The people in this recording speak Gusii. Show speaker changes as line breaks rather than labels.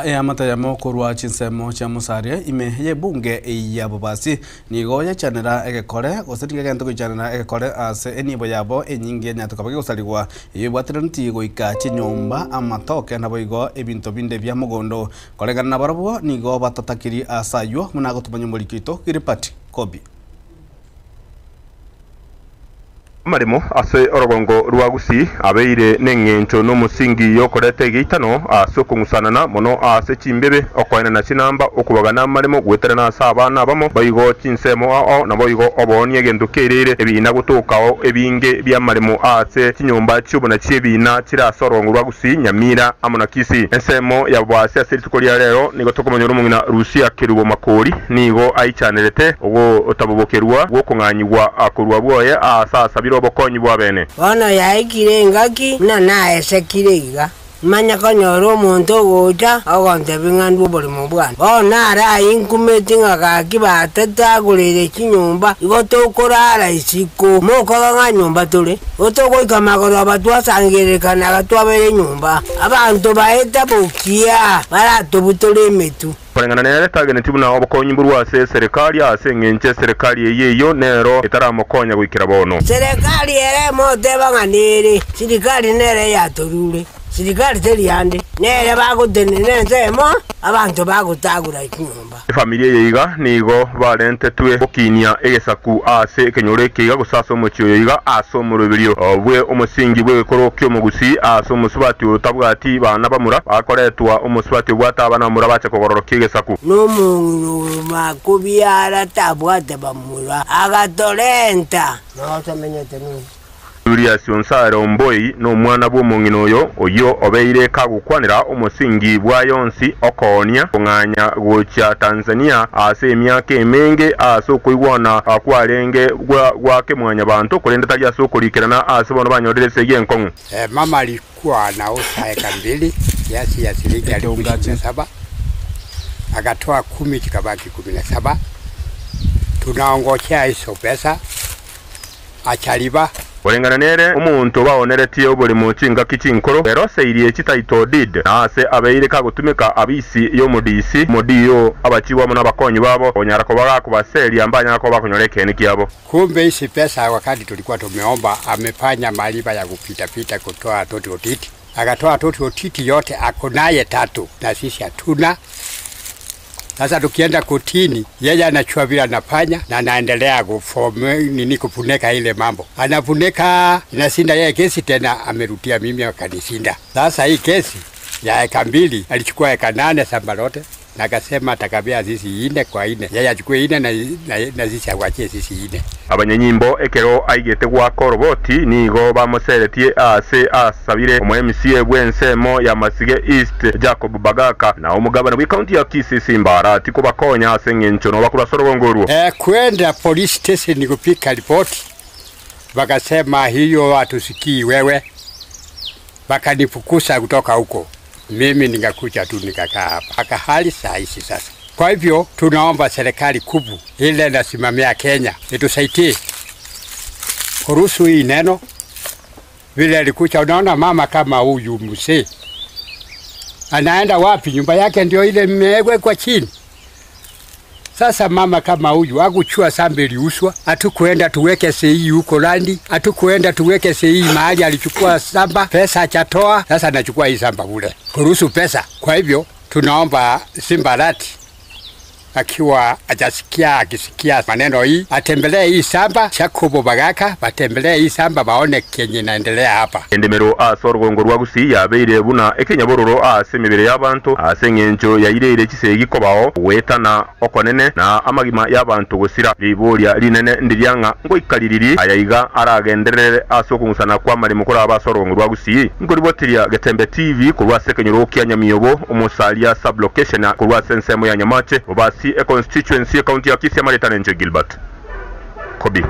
Eamate eyemo korwa chinsemo chia Musaria ime y'ebunge ya Bobasi nigo yaichanera egekore gose nigo egento goichanera egekore ase enibo yabo enyinge nyatoka gegosarigwa eyio ebwateraneti goika chinyomba, amatoke naboigo ebinto binde bia mogondo. Koreng'ana nabarabwo nigo batatakiri ase ayio buna agotumanya omoriki oito Gilbert Kobi.
Amaremo ase orogongo rwa Gusii abeire neng'encho nomosingi yokoreta egeitano ase okong'usanana mono ase chimbebe, okoenana chinamba, okobagana amaremo goeterana ase abana abamo, boigo chinsemo ao naboigo oboonia egento kereire ebiina gotokao ebinge bi'amaremo ase chinyomba chi'obona chi'ebiina chire ase orogongo rwa Gusii, Nyamira amo na Kisii. Ensemo ya Boasi ase rituko ria rero nigo tokomonyora omong'ina Rusia Kerubo Makori nigo aichanerete ogotabobokerwa gw'okong'anyigwa korwa bwoye aase asabire obokonyi bw'abene.
Bono yaikire engaki buna naesekire iga, manye konyora omonto ogocha ogontebia ng'a ndwe oboremo bwane. Bono naro ayio nkumeti ng'a gaki batatagoreire chinyomba, igo tokorara isiko. Mokoba ng'a nyomba tore, igo togoika magoroba twasangererekana twabeire nyomba. Abanto baeta bokia, baratobutore emetwe.
Koreng'ana nere tageneti buna obokonyi mborwe ase eserekari, ase engencho eserekari eyio eyio nero etaramokonya goikera bono.
Serekari ere moteba ng'a nere, sirikari nere yatorure, sirikari teri ande, nere bagotenena ensemo, abanto bagotagora chinyomba.
Efamiri eye iga nigo barentetwe gokinia egesaku ase ekenyoro eke iga gose ase omochie oyo iga ase omoroberio bwe omosingi bw'egekoro ki'omogusii ase omosubati otabwati bana bamura bakoretwa omosubati obwate abana bamura bache kogororokia egesaku.
Nomong'ina oyo makobiara tabwate bamura, agatorenta. Nao tomenyete nonya.
Julius Onsare Omboi nomwana bw'omong'ina oyo, oyio obeire kagokwanera omosingi bwaye onsi okoonia kong'anya gochia Tanzania ase emiaka emenge ase okoigwana kwarenge gwa kemwanyabanto korende tari ase okorikerana ase bono banyorire esegi enkong'u.
Mama alikuwa anauza eka mbili kiasi ya shilingi elfu ishirini na saba akatoa kumi zikabaki 17. Tunaongojea hizo pesa achariba.
Koreng'ana nere, omonto baoneretie oboremo chingaki chinkoro, eroseirie chititle deed, na aase abeire kagotumeka abisi y'omodisi, omodiyo, abachibu amo nabakonyi babo, konyara koba gakobaseria mbanyara koba bakonyora ekeene kiabo.
Kumbe hizi pesa wakati tulikuwa tumeomba amefanya maliba ya kupitapita kutoa title deed, akatoa title deed yote ako naye tatu na sisi hatuna. Sasa tukienda kotini, yeye anachua vile anafanya na anaendelea kuform nini kufuneka ile mambo, anafuneka inashinda yeye kesi tena, amerudia mimi akanishinda. Sasa hii kesi ya eka mbili alichukua eka 8 shamba lote na akasema atakabia sisi ine kwa ine, yeye achukue ine na sisi awachie sisi ine.
Abanyanyimbo ekero aigete goaka oroboti nigo bamoseretie ase asabire omo MCA bw'ensemo ya Masige East Jacob Bagaka na omogabana bw'ekaunti ya Kisii Simba Arati kobakonya ase eng'encho nobakorwa ase orogongo orwo.
Kwenda police station kupika ripoti, wakasema hiyo hatusikii wewe, wakanifukuza kutoka huko. Mimi nikakuja tu nikakaa hapa mpaka hali saa hizi sasa. Kwa hivyo tunaomba serikali kubwa ile inasimamia Kenya itusaidie kuruhusu hii neno vile alikuja. Unaona mama kama huyu mzee anaenda wapi? Nyumba yake ndio ile imewekwa chini. Sasa mama kama huyu hakuchua shamba iliuzwa, hatukuenda tuweke sahihi huko landi, hatukuenda tuweke sahihi mahali alichukua shamba, pesa hajatoa. Sasa anachukua hii shamba bure kuruhusu pesa. Kwa hivyo tunaomba Simba Arati akiwa hajasikia, akisikia maneno hii atembelee hii shamba, Jacobo Bagaka batembelee hii shamba baone kenye inaendelea hapa.
Endemero ase orogongo rwa Gusii yabeire buna ekenyabororo ase emebere y'abanto ase eng'encho yaireire chisegi kobao goetana okonene na amagima y'abanto gosira. Riboria rinene ndiria ng'a ngoikaririri aya iga aragenderere ase okong'usana kw'amaremo koraba ase orogongo rwa Gusii. Nkoribotiria Getembe TV korwa ase ekenyoro kia Nyamiobo, Omosaria sub-location korwa ase ensemo ya Nyamache, Bobasi econstituency ecounty ya Kisii amaretane inche Gilbert Kobi.